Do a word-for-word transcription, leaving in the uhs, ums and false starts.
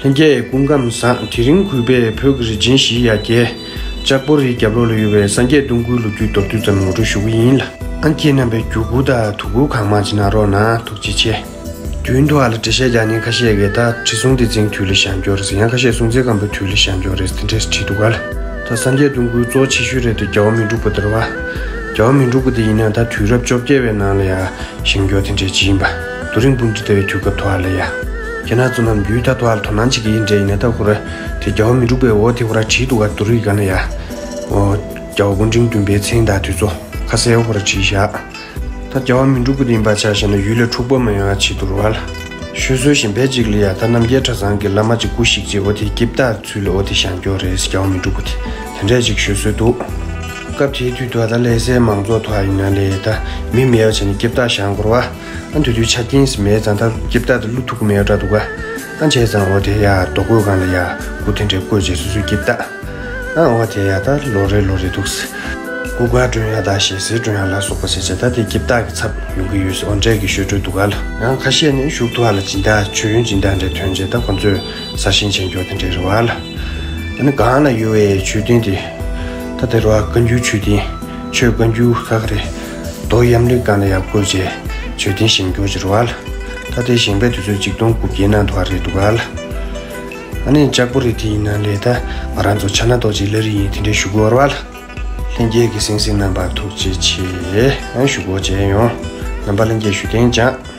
ལྷན་རྒྱས་སྐུ་ཁམས་བཟང་། དེ་རིང་གུས་པས་བོད་ཀྱི་རིག་ཆེན་བཞིའི་ཡ་གྱལ་ལྕགས་པོ་རིའི་རྒྱབ་ལོགས་ལ་ཡོད་པའི་སངས་རྒྱས་སྟོང་སྐུའི་ལོ་རྒྱུས་མདོར་བསྡུས་ཙམ་ངོ་སྤྲོད་ཞུ་གི་ཡིན་ལ། ཨ་ཁྱེད་རྣམ་པས་བརྒྱུད་སྐུར་དང་དོ་སྐུར་གང་མང་ཅིག་གནང་རོགས་གནང་། ཐུགས་རྗེ་ཆེ། དུས་ཐོག་ལ་འགྲེལ་བཤད་རྒྱག་མཁན་ཁ་ཤས་ཀྱིས་ད་ཁྲི་སྲོང་ལྡེ་བཙན་དུས་ལ་བཞེངས་ཀྱོག་རེད་ཟེར། ཡང་ཁ་ཤས་སྲོང་བཙན་སྒམ་པོའི་དུས་ལ་བཞེངས་ཀྱོག་རེད་ཟེར། དེ་འདྲས་བྲིས་འདུག་ག་ལ། ད་སངས་རྒྱས་སྟོང་སྐུའི་གཙོ་ཆེ་ཤོས་རེད་དེ་རྒྱལ་བ་མི་འཁྲུགས་པ་དེ་རེད་བ། རྒྱལ་བ་མི་འཁྲུགས་པ་དེ་ཡིན་ན་ད་དུས་རབས་བཅོ་བརྒྱད་པའི་ནང་ལ་ཡ་བཞེངས་ཀྱོག་དེ་འདྲས་ཅིག་ཡིན་པ། རྡོ་རིང་སྤུན་ཁྲི་ལྟ་བུའི་དུས་སྐབས་ཐོག་ལ་ཡ། ཁྱེད་རང་ཚོ་རྣམས་ཡུལ་ད་ཐོག་ལ་དོ་སྣང་བྱེད་ཀྱི་ཡིན་འདྲས་ཡིན་ན། ད་ཁོ་ར་དེ་རྒྱལ་བ་མི་འཁྲུགས་པའི་འོ་དེ་ཁོ་ར་བྲིས་འདུག་ག་རྡོ་རིང་སྒང་ལ་ཡ། འོ། རྒྱལ་བ་སྐུ་ཕྲེང་བདུན་པའི་མཚན་དང་དེ་ཚོ་ཁ་གསལ་པོ་ཁོ་ར་བྲིས་བཞག་ད་རྒྱལ་བ་མི་འཁྲུགས་པ་དེ་ཡིན་པ་ཆ་བཞག་ན་ཡུལ་ལ་འཁྲུག་པ་མ་ཡོང་བ་བྱེད་འདུག་རེད་བ་ལ། ཤོད་སྲོལ་གཞན་པ་ཅིག་ལ་ཡ་ད་རྣམ་རྒྱལ་གྲྭ་ཚང་གི་བླ་མ་ཅིག་སྐུ་གཤེགས་རྗེས་འོ་དེ་སྐྱིབས་སྟག་ཚུལ་ལ་འོ་དེ་བཞེངས་ཀྱོག་རེད་ཟེར། རྒྱལ་བ་མི་འཁྲུགས་པ་དེ་དེ་འདྲས་ཅིག་ཤོད་སྲོལ་འདུག་སྐབས་དེའི་དུས་དུ་ད་ལྷ་སའི་མང་ཚོགས་ཐོག་ཡིན་ན་ལས་ད་མི་མེད་པ་བྱས་ནས་སྐྱིབས་སྟག་བཞེངས་དགོས་རེད་བ། ཨ་དེ་དུས་ཆ་རྐྱེན་ཟེར་མེད་ཙང་ད་སྐྱིབས་སྟག་དེ་བླུག་ཐུབ་ཀྱི་མེད་པ་འདྲ་འདུག་ག་ཨ་བྱས་ཙང་འོ་དེ་ཡ་རྡོ་བརྐོས་སྒང་ལ་ཡ་སྐུ་དེ་འདྲས་བརྐོས་བྱས་སོ་སོའི་སྐྱིབས་སྟག་ཨ་འོ་དེ་ཡ་ད་ལོ་རེ་ལོ་རེ་འདུག་ཟེར། སྐུ་གར་སྒྲོན་ཡ་དང་ཞལ་གསེར་སྒྲོན་ཡ་ལ་སོགས་པ་བྱས་བྱས་ད་དེ་སྐྱིབས་སྟག་གི་ཚབ་ཡོང་གི་ཡོད་ཟེར། འོ་འདྲས་ཀྱི་ཤོད་སྲོལ་འདུག་ག་ལ། ཡང་ཁ་ཤས་ནི་བཞུགས་ཐོག་ལ་སྦྱིན་བདག་མཆོད་ཡོན་སྦྱིན་བདག་འདྲས་ཐོན་བྱས་ད་ཁོ་ཚོས་གསར་བཞེངས་བྱས་ཀྱོག་དེ་འདྲས་རེད་བ་ལ། ཨ་ནི་སྒང་ལ་ཡོད་པའི་མཆོད་རྟེན་དེ། ད་དེ་རུ་བ་བཀའ་འགྱུར་མཆོད་རྟེན། ཆོས་བཀའ་འགྱུར་ཁག་རེད། རྡོ་གཡམ་ལིག་སྒང་ལ་ཡར་བརྐོས་བྱས་མཆོད་རྟེན་བཞེངས་ཀྱོག་ཅིག་རེད་བ་ལ། ད་དེ་བཞེངས་པའི་དུས་ཚོད་ཆིག་སྟོང་དགུ་བརྒྱའི་ནང་དུ་བ་རེད་འདུག་ག་ལ། ཨ་ནི་ལྕགས་པོ་རི་དེ་ཡིན་ན་ལས་ད་ང་རང་ཚོ་ཕྱག་ན་རྡོ་རྗེ་བླ་རི་ཡིན་དེ་འདྲས་ཞུ་གི་ཡོད་རེད་བ་ལ། ལྷན་རྒྱས་ཀྱི་གསན་གཟིགས་གནང་བར་ཐུགས་རྗེ་ཆེ། ཨ་ཞུ་སྒོ་བྱས་ཡོང་། རྣམ་པ་ལྷན་རྒྱས་ཞུ་རྟེན་སྦྱངས།